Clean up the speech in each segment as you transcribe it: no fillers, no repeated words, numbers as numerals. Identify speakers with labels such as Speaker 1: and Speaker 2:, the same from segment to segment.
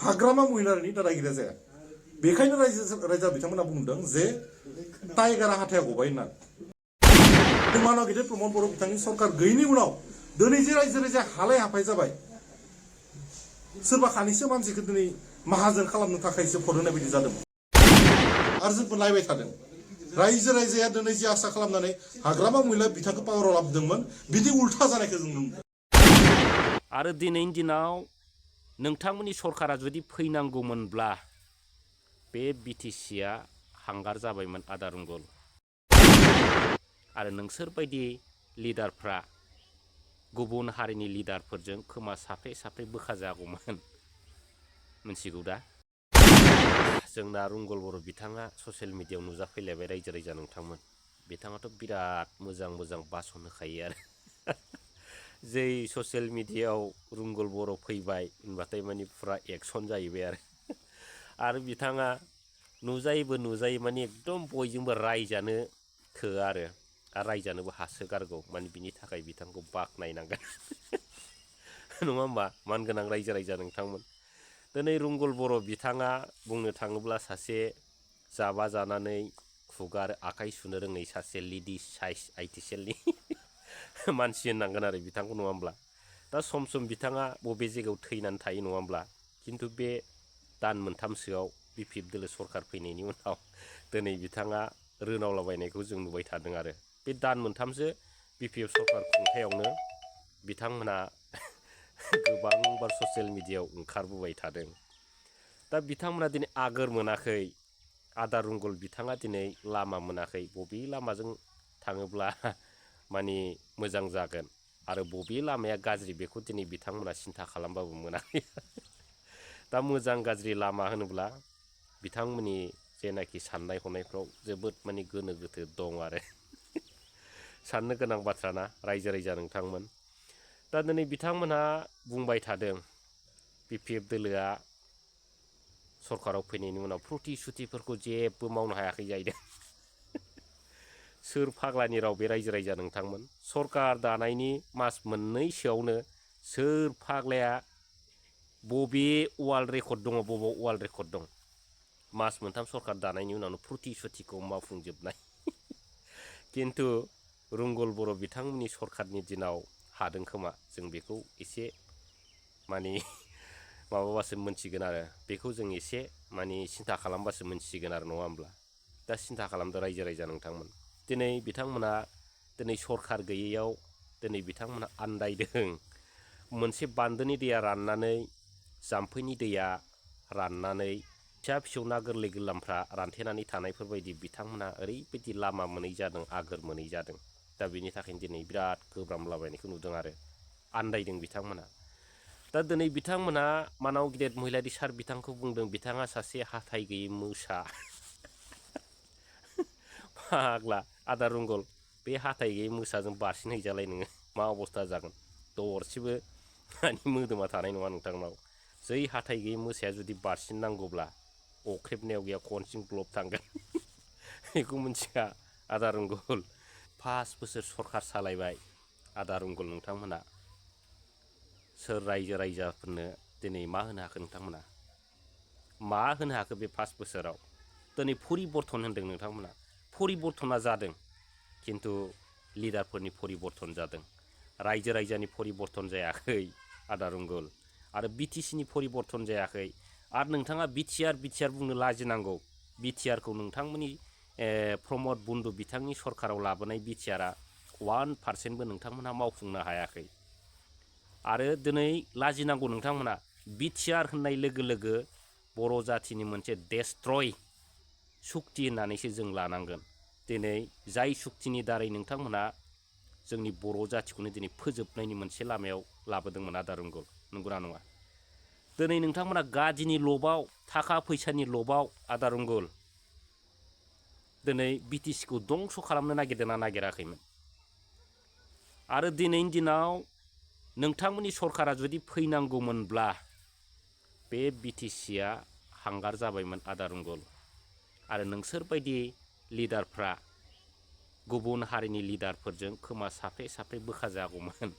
Speaker 1: हाग्रामा महिलारिनि दादागिरिया जाया बेखायनो रायजा बिथांमोना बुंदों जे टाइगारा हाथाया गबाय होनना मानाव गिदिर प्रमद बर' बिथांनि सरकार गैयैनि उनाव दिनै जे रायजो राजा हालाय हाफाय जाबाय सोरबा खानैसो मानसिखौ दिनै माहाजोन खालामनो थाखायसो भट होनाय बायदि जादों आरो जोंबो नायबाय थादों रायजो राजाया दिनै जे आसा खालामनानै हाग्रामा महिला बिथांखौ पावाराव लाबोदोंमोन बिदि उल्था जानायखौ जों नुदों
Speaker 2: आरो दिनैनि दिनाव नोंथांमोननि सरकारा जुदि फैनांगौमोनब्ला बे बिटिसिया हांगार जाबायमोन आदा रंगल आरो नोंसोर बायदि लिडारफ्रा गुबुन हारिनि लिडारफोरजों खोमा साफे साफे बोखाजागौमोन मिथिगौ दा जोंना रंगल बर' बिथाङा ससियेल मिडियायाव नुजाफैलायबाय रायजो राजा नोंथांमोन बिथाङाथ' बिराद मोजां मोजां बासन होखायो आरो जै ससियेल मिडियायाव रंगल बर' फैबाय होनबाथाय माने फुरा एक्सन जाहैबाय आरो बिथाङा नुजायै माने एकदम बयजोंबो रायजानो थोआ आरो रायजानोबो हासोगारगौ माने बिनि थाखाय बिथांखौ बाख्नायनांगोन नङा होमबा मानगोनां रायजो राजा नोंथांमोन दिनै रंगल बर' बिथाङा बुंनो थाङोब्ला सासे जाबा जानानै खुगा आरो आखाइ सुनो रोङै सासे लेडि साइज आइटिसेलनि मानसि होननांगोन आरो बिथांखौ नङा होमब्ला दा सम सम बिथाङा बबे जायगायाव थैनानै थायो नङा होमब्ला खिन्थु बे दान मोनथामसोआव बिपिएफ दोलो सरकार फैनायनि उनाव दिनै बिथाङा रोनावलाबायनायखौ जों नुबाय थादों आरो बे दान मोनथामसो बिपिएफ सरकार खुंथायावनो बिथांमोना गोबांबार ससियेल मिडियायाव ओंखारबोबाय थादों दा बिथांमोना दिनै आगोर मोनाखै आदा रंगल बिथाङा दिनै लामा मोनाखै बबे लामाजों थाङोब्ला माने मोजां जागोन आरो बबे लामाया गाज्रि बेखौ दिनै बिथांमोना सिन्था खालामबाबो मोनाखै दा मोजां गाज्रि लामा होनोब्ला बिथांमोननि जेनाखि साननाय हनायफ्राव जोबोद माने गोनो गोथो दं आरो साननो गोनां बाथ्राना रायजो राजा नोंथांमोन दा दिनै बिथांमोनहा बुंबाय थादों बिपिएफ दोलोआ सरकाराव फैनायनि उनाव प्रतिश्रुतिफोरखौ जेबो मावनो हायाखै जाहैदों सोर फाग्लानि राव बे रायजो राजा नोंथांमोन सरकार दानायनि मास मोननैसोआवनो सोर फाग्लाया बबे वार्ल्ड रेकर्ड दङ बबाव वार्ल्ड रेकर्ड दं मास मोनथाम सरकार दानायनि उनावनो प्रतिश्रुतिखौ मावफुंजोबनाय खिन्थु रंगल बर' बिथांमोननि सरकारनि दिनाव हादों खोमा जों बेखौ एसे माने माबाबासो मोनथिगोन आरो बेखौ जों एसे माने सिन्था खालामबासो मोनथिगोन आरो नङा होमब्ला दा सिन्था खालामदो रायजो राजा नोंथांमोन दिनै बिथांमोना दिनै सरकार गैयैयाव दिनै बिथांमोना आन्दायदों मोनसे बान्दोनि दैया राननानै जाम्फैनि दैया राननानै फिसा फिसौ ना गोरलै गोरलामफ्रा रानथेनानै थानायफोरबायदि बिथांमोना ओरैबायदि लामा मोनै जादों आगोर मोनै जादों दा बिनि थाखायनो दिनै बिराद गोब्रामलाबायनायखौ नुदों आरो आन्दायदों बिथांमोना दा दिनै बिथांमोना मानाव गिदिर महिलारि सार बिथांखौ बुंदों बिथाङा सासे हाथाइ गैयै मोसा फाग्ला आदा रंगल बे हाथाइ गैयै मोसाजों बारसिन हैजालाय नोङो मा अबस्था जागोन दरसेबो मानि मोदोमा थानाय नङा नोंथांनाव जै हाथाइ गैयै मोसाया जुदि बारसिन नांगौब्ला अख्रेबनायाव गैया खनसिम ग्लब थांगोन बेखौ मिथिया आदा रंगल 5 बोसोर सरकार सालायबाय आदा रंगल नोंथांमोना सोर रायजो राजाफोरनो दिनै मा होनो हाखो नोंथांमोना मा होनो हाखो बे 5 बोसोराव दिनै परिबर्तन होनदों नोंथांमोना परिबर्तना जादों खिन्थु लिडारफोरनि परिबर्तन जादों रायजो राजानि परिबर्तन जायाखै आदा रंगल आरो बिटिसिनि परिबर्तन जायाखै आरो नोंथाङा बिटिआर बुंनो लाजिनांगौ बिटिआरखौ नोंथांमोननि प्रमद बन्दु बिथांनि सरकाराव लाबोनाय बिटिआरआ 1% नोंथांमोनहा मावफुंनो हायाखै आरो दिनै लाजिनांगौ नोंथांमोना बिटिआर होननाय लोगो लोगो बर' जाथिनि मोनसे डेस्ट्रय सुक्ति होननानैसो जों लानांगोन दिनै जाय सुक्तिनि दारै नोंथांमोना जोंनि बर' जाथिखौनो दिनै फोजोबनायनि मोनसे लामायाव लाबोदोंमोन आदा रंगल नंगौना नङा दिनै नोंथांमोना गादिनि लबाव थाखा फैसानि लबाव आदा रंगल दिनै बिटिसिखौ दंस' खालामनो नागिरदोंना नागिराखैमोन आरो दिनैनि दिनाव नोंथांमोननि सरकारा जुदि फैनांगौमोनब्ला बे बिटिसिया हांगार जाबायमोन आदा रंगल आरो नोंसोर बायदि लिडारफ्रा गुबुन हारिनि लिडारफोरजों खोमा साफे साफे बोखाजागौमोन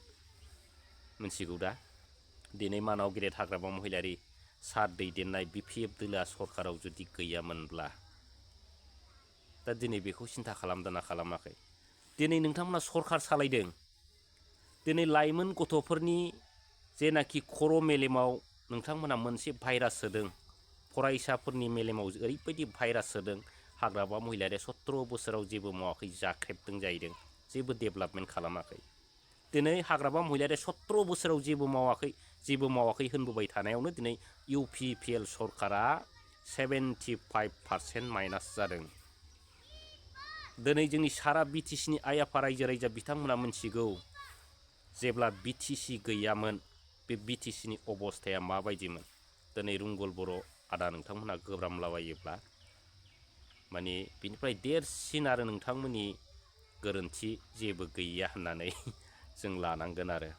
Speaker 2: मिथिगौ दा दिनै मानाव गिदिर हाग्रामा महिलारि सार दैदेननाय BPF दोलोआ सरकाराव जुदि गैयामोनब्ला दा दिनै बेखौ सिन्था खालामदोंना खालामाखै? दिनै नोंथांमोना सरकार सालायदों। दिनै लाइमोन गथ'फोरनि जेनाखि खर' मेलेमाव नोंथांमोना मोनसे भाइरास सोदों, फरायसाफोरनि मेलेमाव ओरैबायदि भाइरास सोदों, हाग्रामा महिलारिया 17 बोसोराव जेबो मावाखै, जाख्रेबदों जाहैदों, जेबो डेभेलपमेन्ट खालामाखै। दिनै हाग्रामा महिलारिया 17 बोसोराव जेबो मावाखै होनबोबाय थानायावनो दिनै UPPL सरकारा 75% माइनास जादों। दिनै जोंनि सारा BTCनि आइ आफा रायजो राजा बिथांमोना मोनथिगौ जेब्ला BTC गैयामोन बे BTCनि अबस्थाया माबायदिमोन। दिनै रुंगल बर' आदा नोंथांमोनहा गोब्रामलाबायोब्ला माने बिनिफ्राय देरसिन आरो नोंथांमोननि गोरोन्थि जेबो गैया होननानै जों लानांगोन आरो।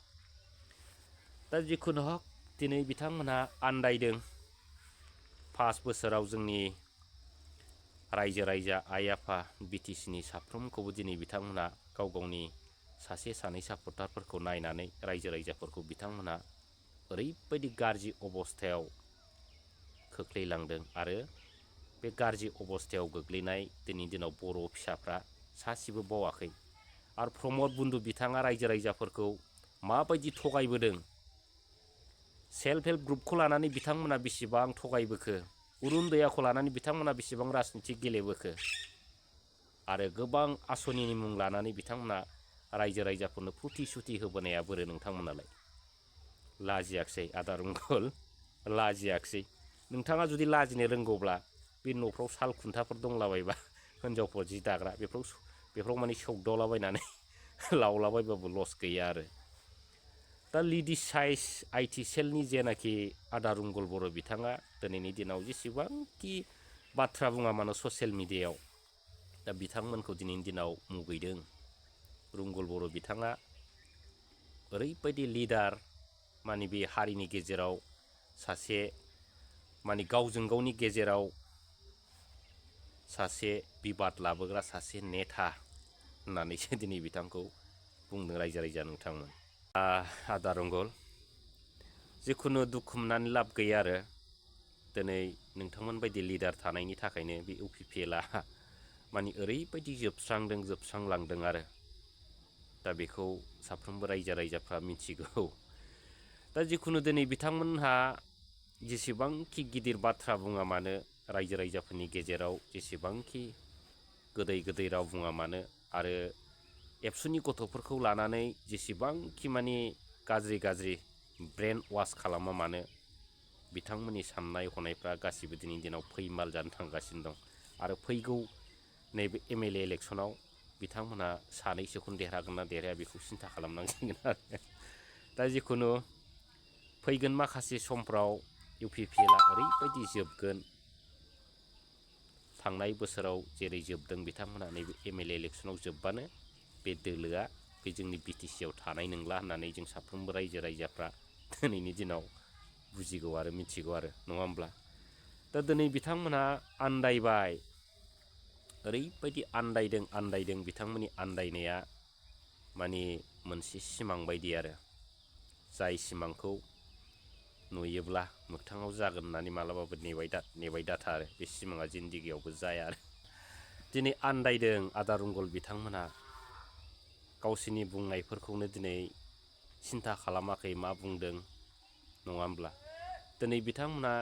Speaker 2: दा जिखुनु हक दिनै बिथांमोनहा आन्दायदों। 5 बोसोराव जोंनि रायजो राजा आइ आफा BTCनि साफ्रोमखौबो दिनै बिथांमोनहा गाव गावनि सासे सानै सापर्टारफोरखौ नायनानै रायजो राजाफोरखौ बिथांमोनहा ओरैबायदि गाज्रि अबस्थायाव खोख्लैलांदों आरो बे गाज्रि अबस्थायाव गोग्लैनाय दिनैनि दिनाव बर' फिसाफ्रा सासेबो बावाखै। आरो प्रमद बन्दु बिथाङा रायजो राजाफोरखौ माबायदि थगायबोदों, सेल्फ हेल्प ग्रुपखौ लानानै बिथांमोना बेसेबां थगायबोखो, अरुनदयाखौ लानानै बिथांमोना बेसेबां राजनिति गेलेबोखो आरो गोबां आसनिनि मुं लानानै बिथांमोना रायजो राजाफोरनो फुथि-सुथि होबोनाया बोरो नोंथांमोनालाय? लाजियाखिसै आदा रुंगल, लाजियाखिसै। नोंथाङा जुदि लाजिनो रोंगौब्ला बे न'फ्राव साल खुन्थाफोर दंलाबायबा हिनजावफोर जि दाग्रा बेफ्राव माने सौदावलाबायनानै लावलाबायबाबो लस गैया आरो। दा लेडिस साइज IT सेलनि जेनाखि आदा रुंगल बर' बिथाङा दिनैनि दिनाव जेसेबांखि बाथ्रा बुङा मानो ससियेल मिडियायाव दा बिथांमोनखौ दिनैनि दिनाव मुगैदों। रुंगल बर' बिथाङा ओरैबायदि लिडार माने बे हारिनि गेजेराव सासे माने गावजों गावनि गेजेराव सासे बिबाद लाबोग्रा सासे नेता होननानैसो दिनै बिथांखौ बुंदों रायजो राजा नोंथांमोन। आदा रुंगल जिखुनु दुखु मोननानै लाब गैया आरो दिनै नोंथांमोन बायदि लिडार थानायनि थाखायनो बे UPPLआ माने ओरैबायदि जोबस्रांलांदों आरो दा बेखौ साफ्रोमबो रायजो राजाफ्रा मिथिगौ। दा जिखुनु दिनै बिथांमोनहा जेसेबांखि गिदिर बाथ्रा बुङा मानो, रायजो राजाफोरनि गेजेराव जेसेबांखि गोदै राव बुङा मानो आरो एबसुनि गथ'फोरखौ लानानै जेसेबांखि माने गाज्रि ब्रेन वास खालामा मानो, बिथांमोननि साननाय हनायफ्रा गासिबो दिनैनि दिनाव फैमाल जानो थांगासिनो दं आरो फैगौ नैबे MLA इलेक्सनाव बिथांमोनहा सानैसोखौनो देरहागोन ना देरहाया बेखौ सिन्था खालामनांसिगोन आरो। दा जिखुनु फैगोन माखासे समफ्राव UPPLआ ओरैबायदि जोबगोन, थांनाय बोसोराव जेरै जोबदों बिथांमोनहा नैबे MLA इलेक्सनाव जोबबानो बे दोलोआ बे जोंनि BTCआव थानाय नंला होननानै जों साफ्रोमबो रायजो राजाफ्रा दिनैनि दिनाव बुजिगौ आरो मिथिगौ आरो, नङा होमब्ला? दा दिनै बिथांमोनहा आन्दायबाय, ओरैबायदि आन्दायदों बिथांमोननि आन्दायनाया माने मोनसे सिमां बायदि आरो जाय सिमांखौ नुयोब्ला मोगथाङाव जागोन होननानै मालाबाबो नेबाय दाथा आरो बे सिमाङा जिन्दिगियावबो जाया आरो। दिनै आन्दायदों आदा रुंगल बिथांमोना गावसोरनि बुंनायफोरखौनो दिनै सिन्था खालामाखै मा बुंदों, नङा होमब्ला? दिनै बिथांमोना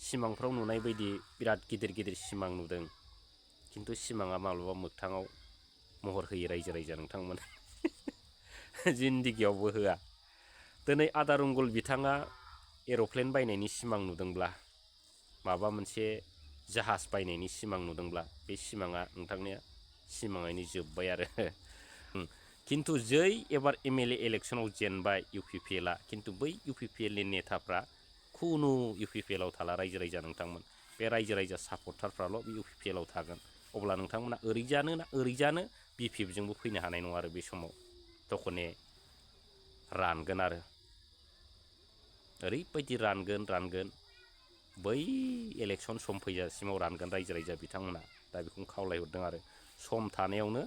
Speaker 2: सिमांफ्राव नुनाय बायदि बिराद गिदिर सिमां नुदों, खिन्थु सिमाङा माब्लाबा मोगथाङाव महर होयो रायजो राजा नोंथांमोन। जिन्दिगियावबो होआ। दिनै आदा रुंगल बिथाङा एर'प्लेन बायनायनि सिमां नुदोंब्ला, माबा मोनसे जाहाज बायनायनि सिमां नुदोंब्ला, बे सिमाङा नोंथांनिया सिमाङैनो जोब्बाय आरो। खिन्थु जै एबार MLA इलेक्सनाव जेनबाय UPPLआ, खिन्थु बै UPPLनि नेताफ्रा खुनु UPPLआव थाला रायजो राजा नोंथांमोन। बे रायजो राजा सापर्टारफ्राल' बे UPPLआव थागोन। अब्ला नोंथांमोना ओरैजानो BPFजोंबो फैनो हानाय नङा आरो बे समाव दखने रानगोन आरो ओरैबायदि रानगोन बै इलेक्सन सम फैजासिमाव रानगोन रायजो राजा बिथांमोना। दा बेखौनो खावलायहरदों आरो सम थानायावनो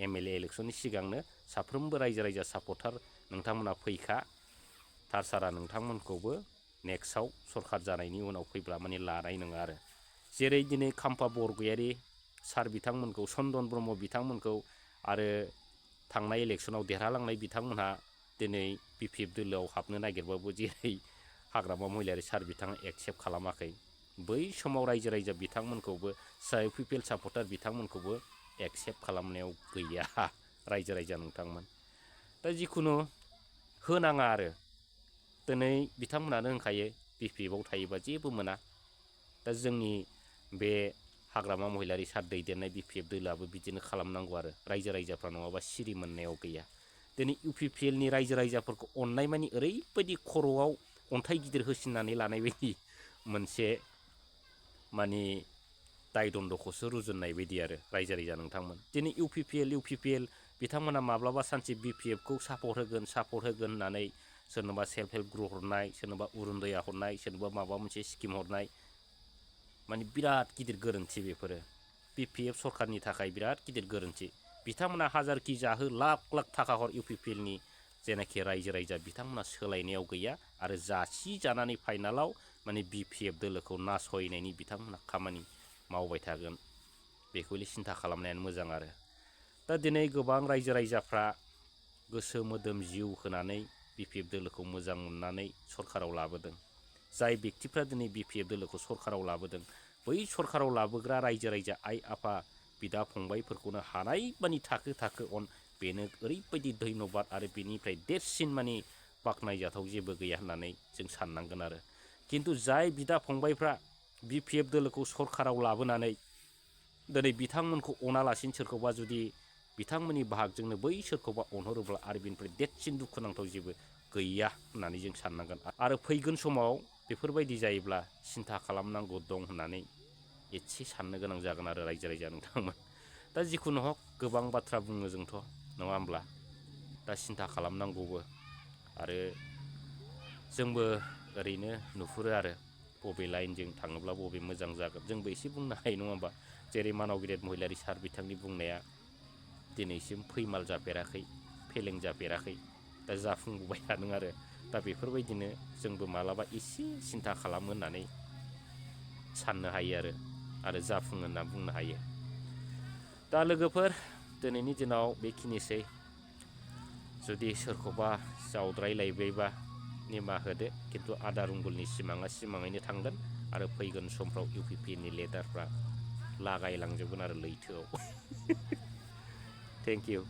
Speaker 2: MLA इलेक्सननि सिगांनो साफ्रोमबो रायजो राजा सापर्टार नोंथांमोना फैखा, थार सारा नोंथांमोनखौबो नेक्स्टआव सरखार जानायनि उनाव फैब्ला माने लानाय नङा आरो जेरै दिनै खाम्फा बरगयारि सार बिथांमोनखौ चन्दन ब्रह्म बिथांमोनखौ आरो थांनाय इलेक्सनाव देरहालांनाय बिथांमोनहा दिनै BPF दोलोआव हाबनो नागिरबाबो जेरै हाग्रामा महिलारि सार बिथाङा एक्सेप्ट खालामाखै बै समाव रायजो राजा बिथांमोनखौबो पिपल सापर्टार बिथांमोनखौबो एक्सेप्ट खालामनायाव गैया रायजो राजा नोंथांमोन दा जिखुनु होनाङा आरो दिनै बिथांमोनानो होनखायो BPF आव थायोबा जेबो मोना दा जोंनि बे हाग्रामा महिलारि सार दैदेननाय BPF दोलोआबो बिदिनो खालामनांगौ आरो रायजो राजाफ्रा नङाबा सिरि मोननायाव गैया दिनै UPPL नि रायजो राजाफोरखौ अननाय मानि ओरैबायदि खर'आव अन्थाइ गिदिर होसिननानै लानाय बायदि मोनसे मानि दाय दन्द'खौसो रुजुननाय बायदि आरो रायजो राजा नोंथांमोन दिनै UPPL बिथांमोना माब्लाबा सानसे BPF खौ सापर्ट होगोन होननानै सोरनोबा सेल्फ हेल्प ग्रुप हरनाय सोरनोबा अरुनदया हरनाय सोरनोबा माबा मोनसे स्किम हरनाय माने बिराद गिदिर गोरोन्थि बेफोरो BPF सरखारनि थाखाय बिराद गिदिर गोरोन्थि बिथांमोना हाजारखि जाहो लाख लाख थाखा हर UPPL नि जेनाखि रायजो राजा बिथांमोना सोलायनायाव गैया आरो जासि जानानै फाइनालाव माने BPF दोलोखौ नासयनायनि बिथांमोना खामानि मावबाय थागोन बेखौल सिन्था खालामनायानो मोजां आरो दा दिनै गोबां रायजो राजाफ्रा गोसो मोदोम जिउ होनानै BPF दोलोखौ मोजां मोननानै सरखाराव लाबोदों जाय बेक्तिफ्रा दिनै BPF दोलोखौ सरखाराव लाबोदों बै सरखाराव लाबोग्रा रायजो राजा आइ आफा बिदा फंबायफोरखौनो हानाय मानि थाखो थाखो अन बेनो ओरैबायदि धन्यबाद आरो बेनिफ्राय देरसिन मानि बाख्नायजाथाव जेबो गैया होननानै जों साननांगोन आरो खिन्थु जाय बिदा फंबायफ्रा BPF दोलोखौ सरखाराव लाबोनानै दिनै बिथांमोनखौ अनालासिनो सोरखौबा जुदि बिथांमोननि बाहागजोंनो बै सोरखौबा अनहरोब्ला आरो बेनिफ्राय देरसिन दुखुनांथाव जेबो गैया होननानै जों साननांगोन आरो फैगोन समाव बेफोरबायदि जायोब्ला सिन्था खालामनांगौ दं होननानै एसे साननो गोनां जागोन आरो रायजो राजा नोंथांमोन दा जिखुनु हक गोबां बाथ्रा बुङो जोंथ' नङा होमब्ला दा सिन्था खालामनांगौबो आरो जोंबो ओरैनो नुहुरो आरो बबे लाइनजों थाङोब्ला बबे मोजां जागोन जोंबो एसे बुंनो हायो नङा होमबा जेरै मानाव गिदिर महिलारि सार बिथांनि बुंनाया दिनैसिम फैमाल जाफेराखै फेलें जाफेराखै दा जाफुंबोबाय थादों आरो दा बेफोरबायदिनो जोंबो मालाबा एसे सिन्था खालामो होननानै साननो हायो आरो जाफुङो होनना बुंनो हायो दा लोगोफोर दिनैनि दिनाव बेखिनिसै जुदि सोरखौबा जावद्रायलायबायबा निमाहा होदो खिन्थु आदा रंगुलनि सिमाङा सिमाङैनो थांगोन आरो फैगोन समफ्राव UPPनि लिडारफ्रा लागायलांजोबगोन आरो लैथोआव थेंक इउ